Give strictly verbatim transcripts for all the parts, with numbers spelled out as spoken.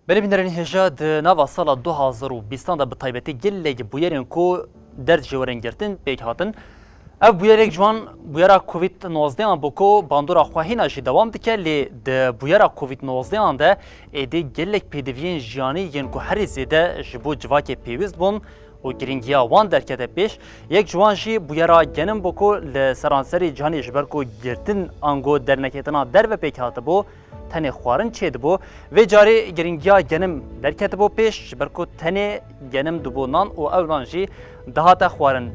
Belê bînerên hêja, di nava sala du hazar û bîstan de bi taybetî gelek bûyerên ku derd ji werin girtin pêk hatin. Ev bûyerek ji wan bûyera Covid nozdehan bû ku bandora xwe hîna jî dewam dike, lê di bûyera Covid nozdehan de êdî gelek pêdiviyên jiyanî yên ku herî zêde ji bo civakê pêwîst bûn û girîngiya wan derkete pêş. Yek ji wan jî bûyera genim bû ku li seranserê cîhanê ji ber ku girtin ango dernekêtina derve pêk hatibû, tenê xwarin çêdibû. Vê carê girîngiya genim derketibû pêş, ji ber ku tenê genim dibû nan û ew nan jî dihate xwarin.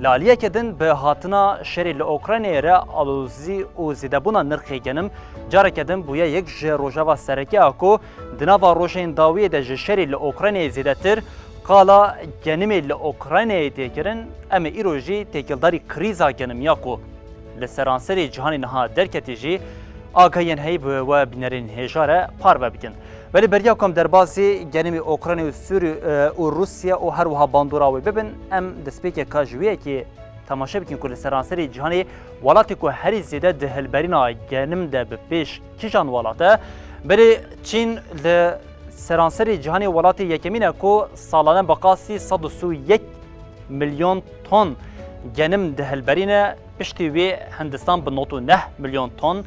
Li aliyeke din bi hatina şerê li Ukraynayê re alozî û zêdebûna nirxê genim careke din bûye yek ji rojeva sereke ya ku di nava rojên dawiyê de ji şerê li Ukraynayê zêdetir qala genimê li Ukraynayê tê kirin. Em ê îro jî têkildarî krîza genim ya ku li seranserê cîhanê niha derketî jî agahiyên heyî bi we bînerên hêja re parve bikin. Belê beriya ku em derbasî genimê Ukrayna û Sûrî, e, û Rûsya û her wiha bandora wê bibin, em destpêkeka ji wê yekê temaşe bikin ku li seranserê cîhanê welatê ku herî zêde di hilberîna genim de bi pêş kîjan welat e. Belê Çîn li seranserê cîhanê welatê yekemîn e ku salane bi qasî sed û sî û yek milyon ton genim dihilberîne, piştî wê Hindistan bi nod û neh milyon ton.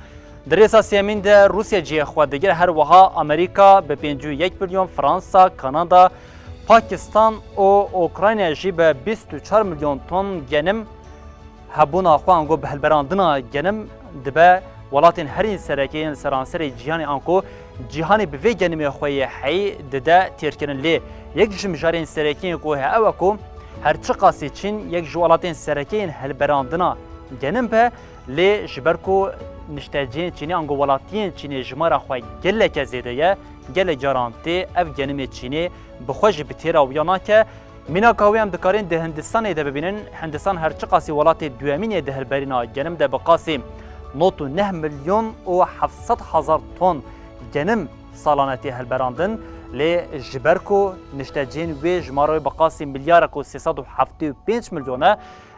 Di rêsa sêyemîn de Rûsya cihê xwe digire, her wiha Amerîka bi pêncî û yek milyon, Fransa, Kanada, Pakistan û Ukrayna jî bi bîst û çar milyon ton genim hebûna xwe ango bi hilberandina genim dibe welatên herî sereke yên seranserê cîhanê ango cîhanê bi vê genimê xwe yê heyî dide têrkirin. Lê yek ji mijarên serekî yên ku heye ew e ku her çiqasî Çîn yek ji welatên sereke yên hilberandina genim be, lê ji ber ku niştecihên Çînê ango welatiyên Çînê jimara xwe geleke zêde ye, gelek caran tê ev genimê Çînê bi xwe jî bi têra wiya nake. Mînaka wê em dikarin di Hindistanê de bibînin. Hindistan her çiqasî welatê duyemîn yê di hilberîna genim de bi qasî nod û neh milyon û heft sed hezar ton genim salane tê hilberandin. Lê ji ber ku niştecihên wê jimara wê bi qasî milyarek û sê sed û heftê û pênc milyon e,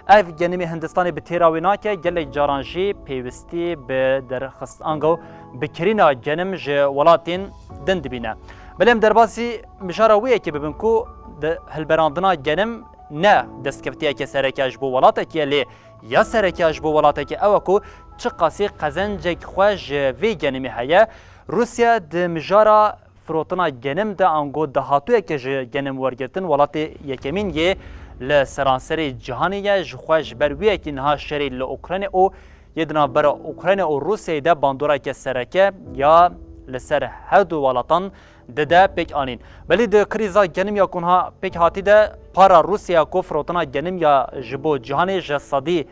ev genimê Hindistanê bi têra wê nake, gelek caran jî pêwîstî bi derxist ango bi kirîna genim ji welatên din dibîne. Belê em derbasî mijara wê yekê bibin ku di hilberandina genim ne destkeftiyeke sereke ji bo welatekî ye, lê ya sereke ji bo welatekî ew e ku çiqasî qezencek xwe ji vê genimê heye. Rûsya di mijara firotina genim de ango dahatûyeke ji genim wergirtin welatê yekemîn yê li seranserê cîhanê ye. Ji xwe ji ber wê yekî niha şerê li Ukrayna û yê di navbera Ukrayna û Rûsyayê de bandoreke sereke ya li ser her du welatan dide pêk anîn. Belê di krîza genim ya ku niha pêk hatî de para Rûsya ku firotina genim ya ji bo cîhanê ji sedî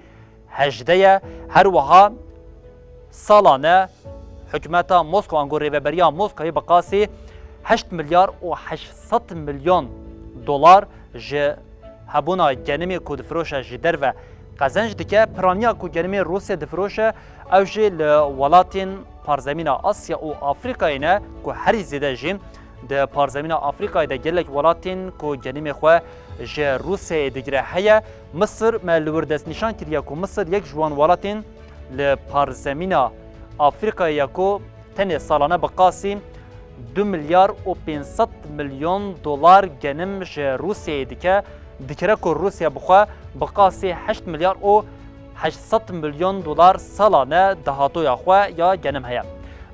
hejdeh ye. Her wiha salane hikûmeta Moskwa ango rêveberiya Moskayê bi qasî heşt milyar û heşt sed milyon dolar ji hebûna genimê ku difiroşe ji derve qezenc dike. Piraniya ku genimê Rûsya difiroşe, ew jî li welatên parzemîna Asya û Afrîkayê ne ku herî zêde jî di parzemîna Afrîkayê de gelek welatên ku genimê xwe ji Rûsyayê digire heye. Misir me li wir destnîşan kiriye ku Misir yek ji wan welatên li parzemîna Afrîkayê ye ku tenê salane bi qasî du milyar û pênc sed milyon dolar genim ji Rûsyayê dike. Dikire ku Rûsya bi xwe bi qasî heşt milyar û heşt sed milyon dolar salane dahatoya xwe ya genim heye.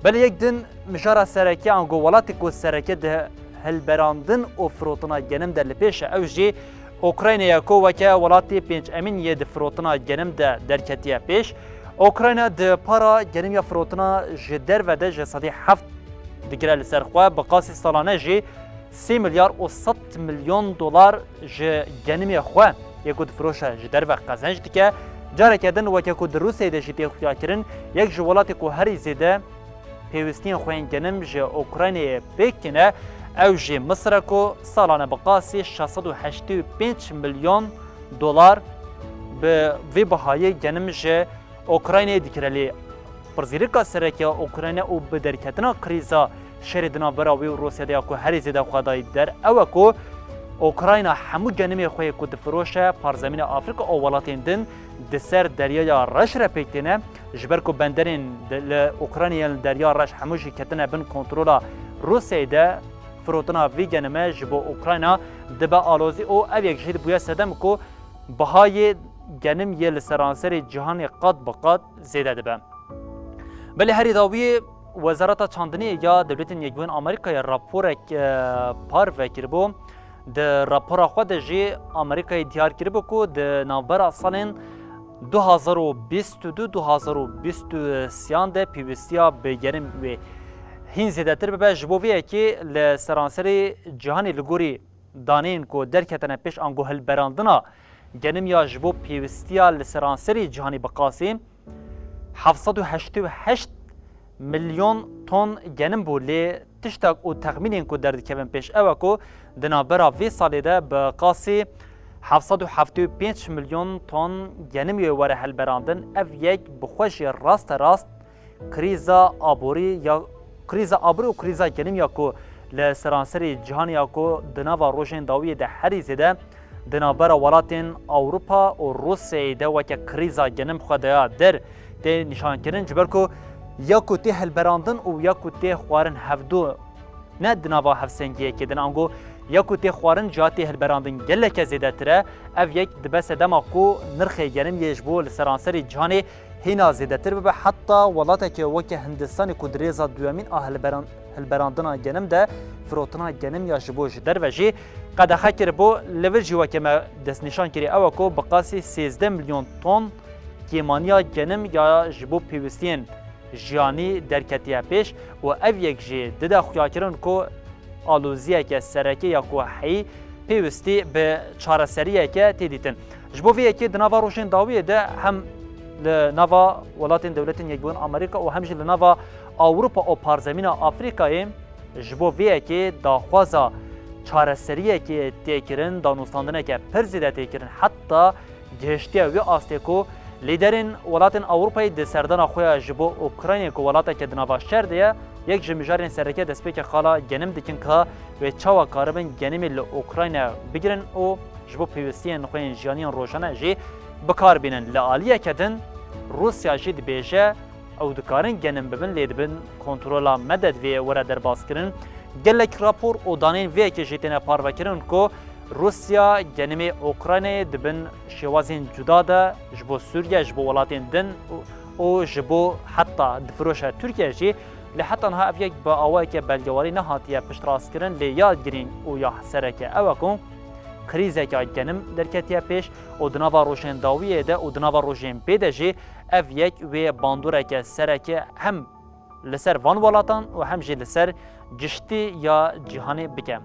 Belê yek din mijara sereke ango welatê ku sereke di hilberandin û firotina genim de li pêş e, ew jî Ukraynayê ku weke welatê pêncemîn yê di firotina genim de derketiye pêş. Ukrayna di para genim ya firotina ji derve de ji sedî heft digire li ser xwe, bi qasî salane jî sê milyar û sed milyon dolar ji genimê xwe yê ku difiroşe ji derve qezenc dike. Careke din weke ku di Rûsyayê de jî tê xuyakirin, yek ji welatê ku herî zêde pêwîstiyên xwe yên genim ji Ukraynayê pêk tîne, ew jî Misir e ku salane bi qasî şeş sed û heştê û pênc milyon dolar bi vî bihayê genim ji Ukraynayê dikire. Lê pirsgirêka sereke ya Ukrayna û bi derketina krîza şerê di navbera wê û Rûsyayê de ya ku herî zêde xwedayî der ew e ku Ukrayna hemû genimê xwe yê ku difiroşe parzemîna Afrîka û welatên din di ser Deryaya Reş re pêk têne. Ji ber ku benderên de-, li Ukraynayê yên li Derya Reş hemû jî ketine bin kontrola Rûsyayê de, Firotina vî genime ji bo Ukrayna dibe alozî û ev yek jî bûye sedem ku bihayê genim yê li seranserê cîhanê qat bi qat zêde dibe. Belê herî dawiyê Wezareta Çandiniyê ya Dewletên Yekbûyên Amerîkayê raporek, e, parve kiribû. Di rapora xwe de jî Amerîkayê diyar kiribû ku di navbera salên du hazar û bîst û du du hazar û bîst û sêyan de pêwîstiya bi genim wê hîn zêdetir bibe. Ji bo vê yekê li seranserê cîhanê li gorî daneyên ku derketine pêş ango hilberandina genim ya ji bo pêwîstiya li seranserê cîhanê bi qasî heft sed û heştê û heşt milyon ton genim bû, lê tiştek û texmînên ku derdikevin pêş ew e ku di navbera vê salê de bi qasî heft sed û heftê û pênc milyon ton genim yê were hilberandin. Ev yek bi xwe jî raste rast krîza aborî ya, krîza aborî û krîza genim ya ku li seranserê cîhanê ya ku di nava rojên dawiyê de herî zêde di navbera welatên Ewropa û Rûsyayê de weke krîza genim xwe daya der tê nîşankirin, ji ber ku ya ku tê hilberandin û ya ku tê xwarin hevdu ne di nava hevsengiyekê din, ango ya ku tê xwarin ya tê hilberandin geleke zêdetir e. Ev yek dibe sedema ku nirxê genim yê ji bo li seranserê cîhanê hîna zêdetir bibe, heta welatekê weke Hindistanê ku di rêza duyemîn a hilberan-, hilberandina genim de firotina genim ya ji bo ji derve jî qedexe kiribû. Li vir jî weke me destnîşan kirî ew e ku bi qasî sêzdeh milyon ton kêmaniya genim ya ji bo pêwîstiyên jiyanî derketiye pêş û ev yek jî dide xuyakirin ku aloziyeke sereke ya ku heyî pêwîstî bi çareseriyeke tê dîtin. Ji bo vê yekê di nava rojên dawiyê de hem li nava welatên Dewletên Yekbûyên Amerîka û hem jî li nava Ewropa û parzemîna Afrîkayê ji bo vê yekê daxwaza çareseriyekê tê kirin, danûstandineke pir zêde tê kirin, heta gihiştiye wê astê ku lîderên welatên Ewropayê di serdana xwe ya ji bo Ukraynayê ku welateke di nava şer de ye, yek ji mijarên sereke destpêkê qala genim dikin ka wê çawa karibin genimê li Ukrayna bigirin û ji bo pêwîstiyên xwe yên jiyanî yên rojane jî bi kar bînin. Li aliyeke din Rûsya jî dibêje, ew dikarin genim bibin, lê dibin kontrola me de divê were derbaskirin. Gelek rapor û daneyên vê yekê jî têne parvekirin ku Rûsya genimê Ukraynayê dibin şêwazên cuda de ji bo Sûriye, ji bo welatên din û, û ji bo heta difiroşe Tirkiye jî. Lê heta niha ev yek bi awayeke belgewarî nehatiye piştrastkirin, lê ya girîng û ya sereke ew e ku krîzeke genim derketiye pêş û di nava rojên dawiyê de û di nava rojên bê de jî ev yek wê bandoreke sereke hem li ser van welatan û hem jî li ser giştî ya cîhanê bike.